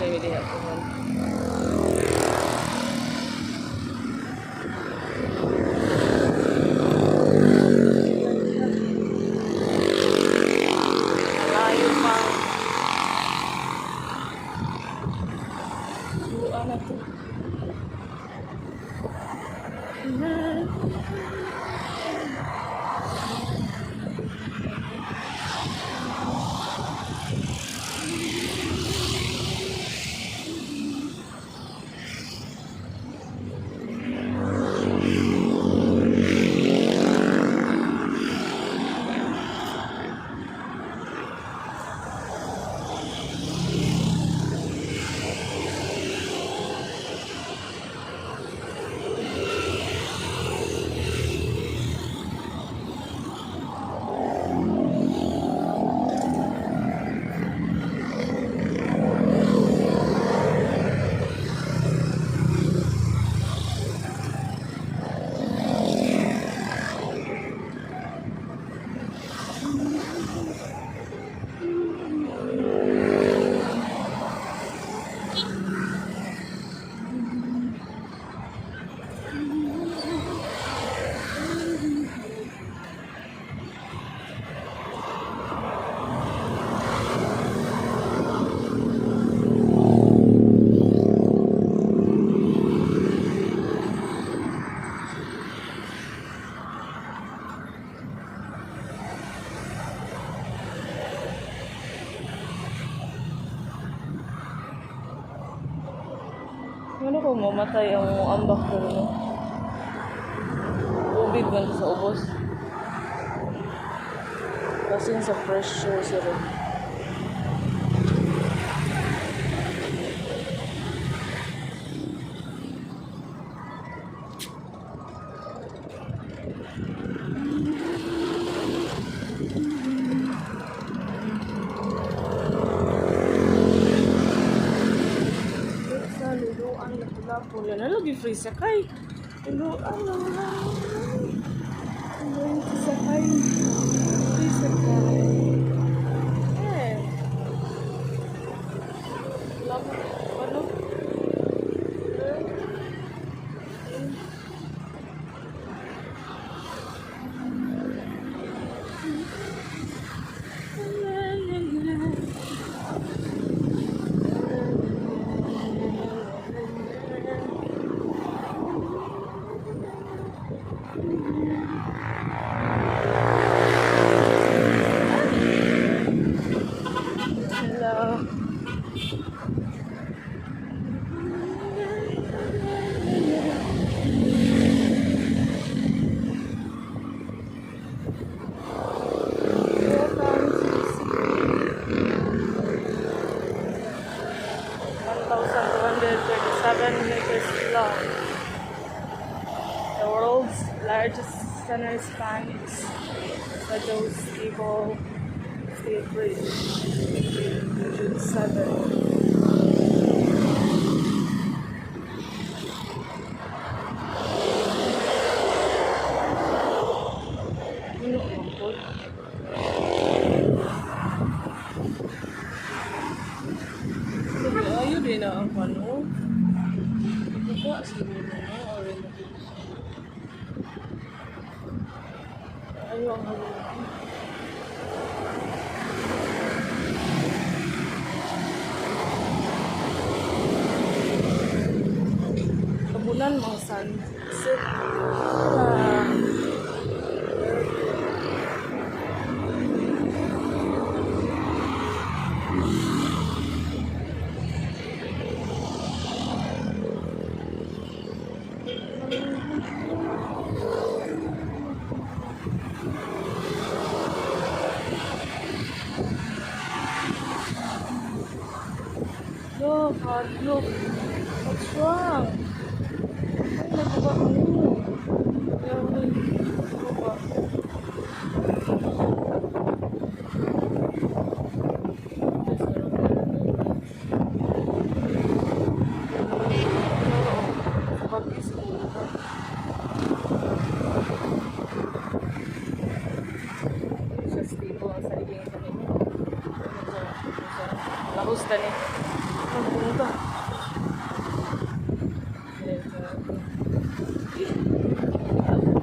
Sakay mi diha pohon. Malayo pa. Buwan na to. Ano kung mamatay ang ambak ko, no? Tubig man sa ubos. Kasi sa pressure sir. Sa Liloan, Lapu-Lapu. Na lagi free sakay. Liloan, Lapu-Lapu. Free sakay. Free sakay. Eh. Lapu, ano? Eh. Hello. Welcome to the city. 1,237 meters long. The world's largest center span is Suzhou Cable Steel Bridge. June 7. Puno man po. Sabi, ayaw din na ang ano. Ikuha siguro na or ayaw ang haligi. Tabunan mga sunset. Ah. Look, hard look. What's wrong? Ay, naguba ko. Ay, naguba. Sa Baguio siguro ba? Hindi siya stable ang saliging sa nimo. Lahos ta ni. Ang punta.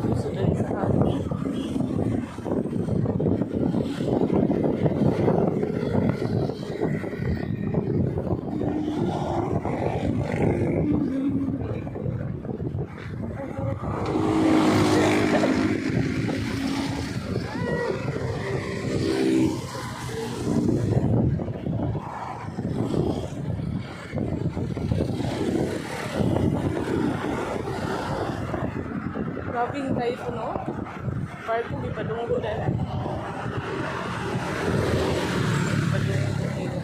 Puso dali sa hapon. Grabe yung typhoon, no? Parang kung ipadunggo na lang. Padunggo kayo.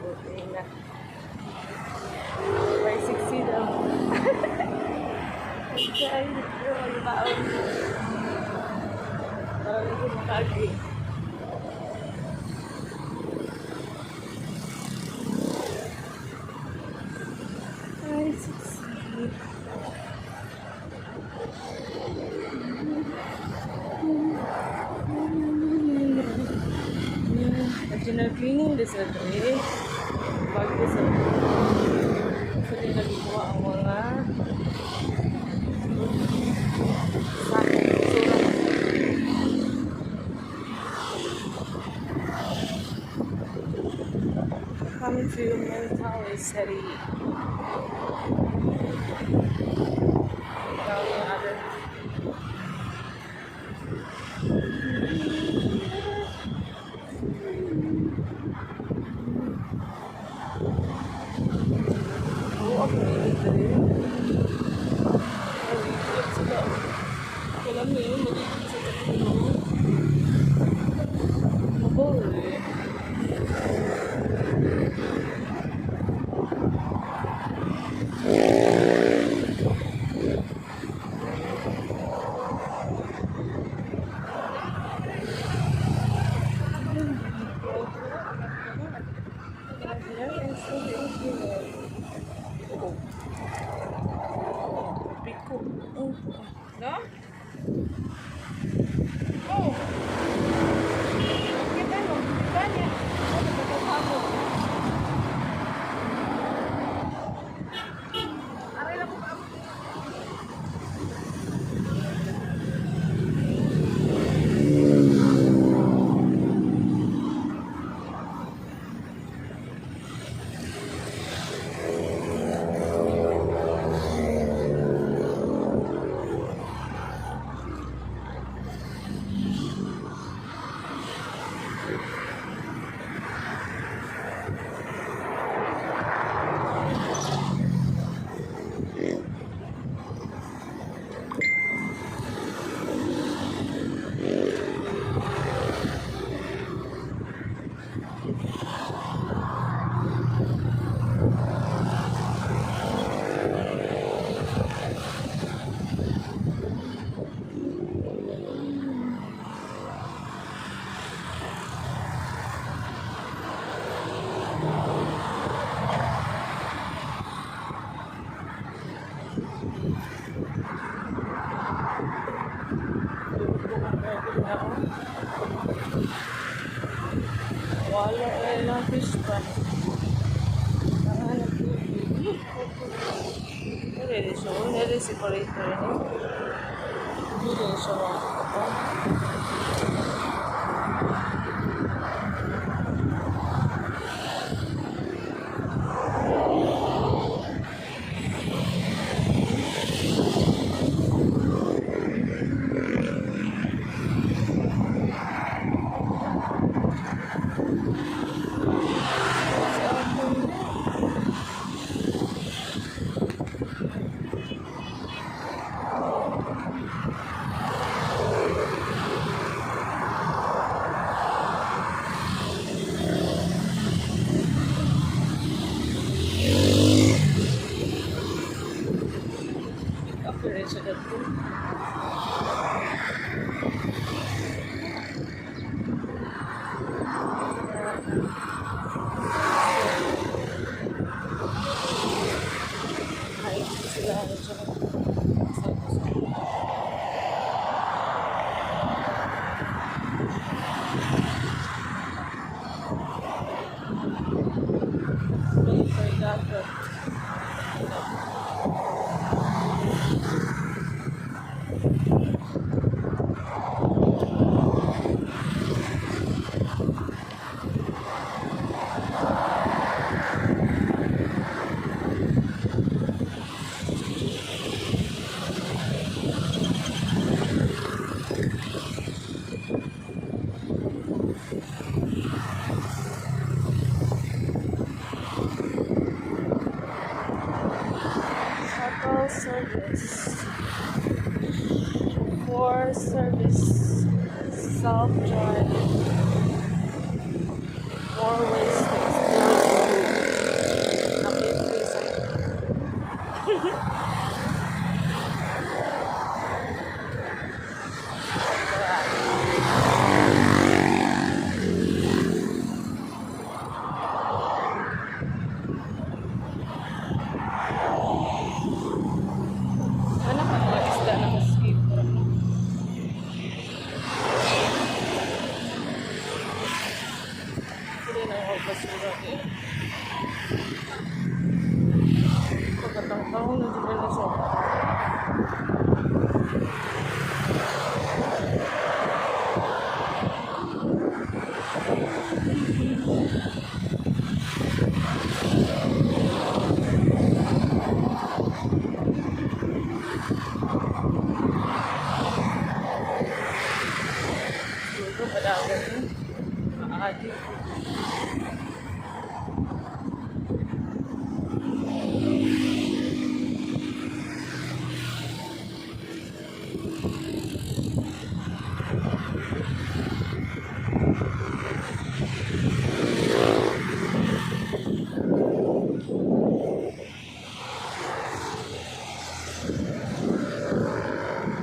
Okay na. By 60 daw. Ay, baon. Parang hindi makaagi. Ay, 60. General cleaning this sa eh. Bago sa nila ginawa ang mga sako, basura. Come to Mentawai City. Down the other. Oo, ako init na rin. Maligid sila. Kailan mo yun, maligid sa tatlo. Mabol eh. Piko. Oh. No? Oh. Kita no, kita niya. Ano ba ito mo? Aray lang ko pa. Wala eh lang fish pa. Hanap tubig. Ready siya. Ready separator ni. Hindi rin siya makakapa. For service, self-drive. More ways to explore Cebu. Napili sa Ano ka mga isda na mosquito? Hindi na ako basura eh. Pagkatang-taon na dyan na siya. Siguro padagan yun. Maadi.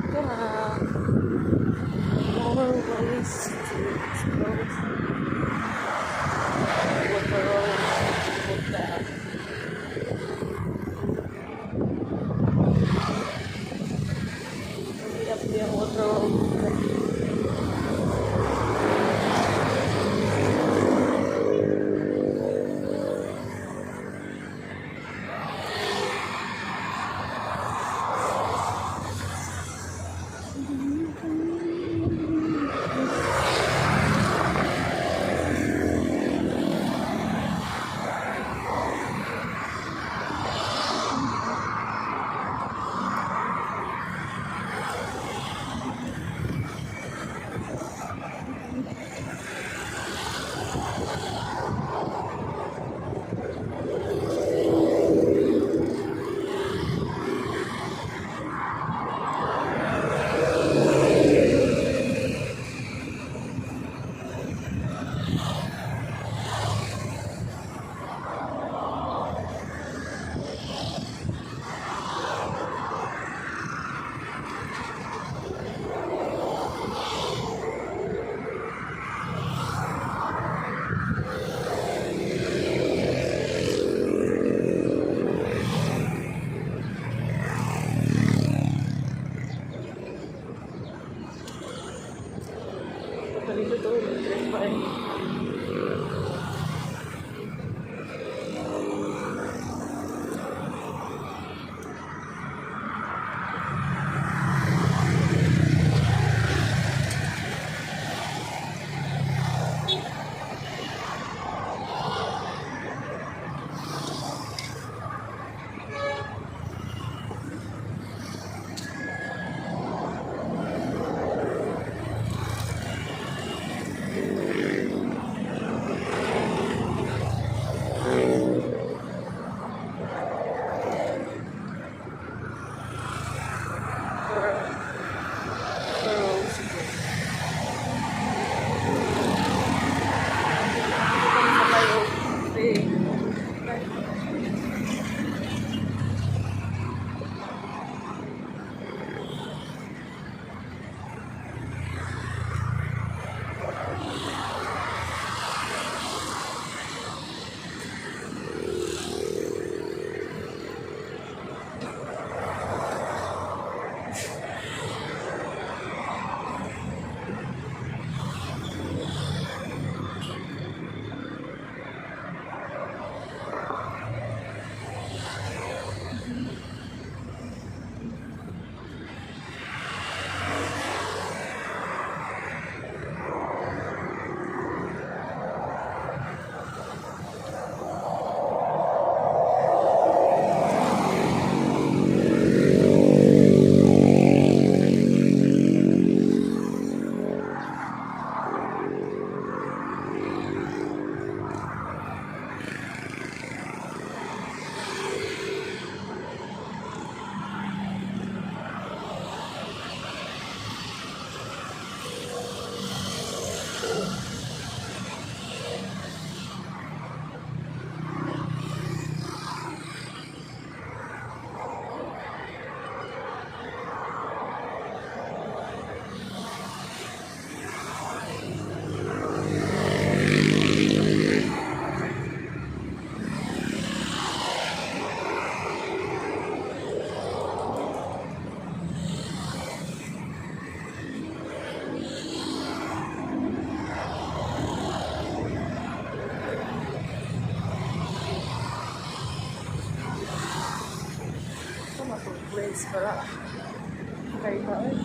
Tara. More ways to explore. Water road. Punta. Ang hirap yung water road. Dito to, trip pa eh. Wala. Kaiba eh.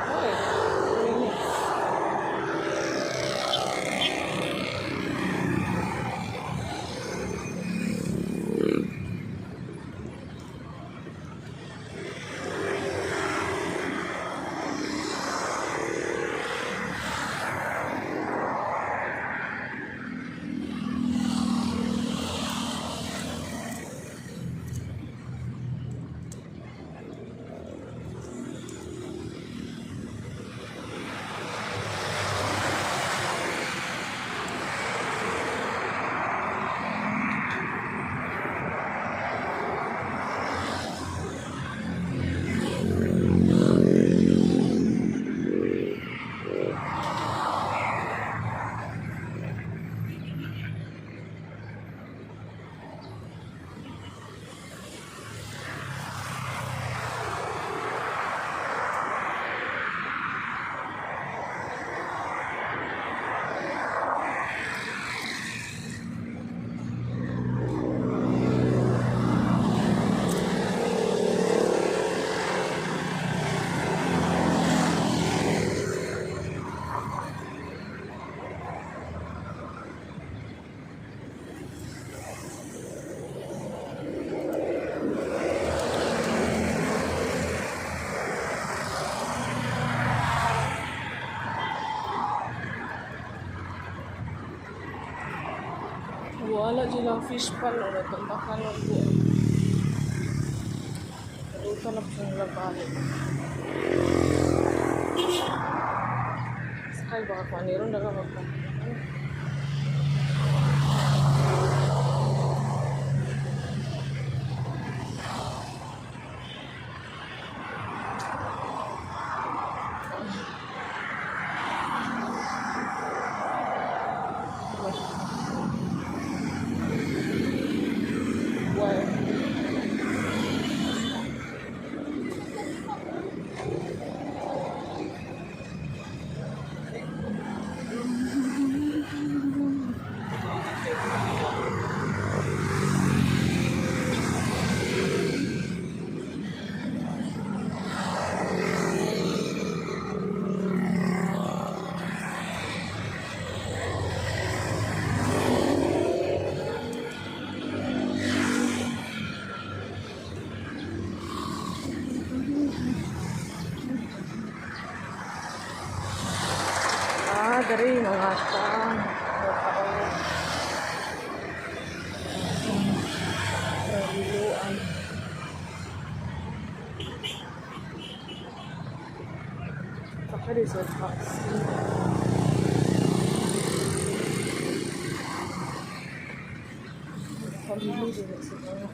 Uy, remix. Wala sila fish pan o natambakan o buwan. Kalutan na po nila balik. Sakay baka kung ano ron, daga baka. Why? Ah, dari mga tao. Tao. Saka di sa taxi. Pamili din na siguro.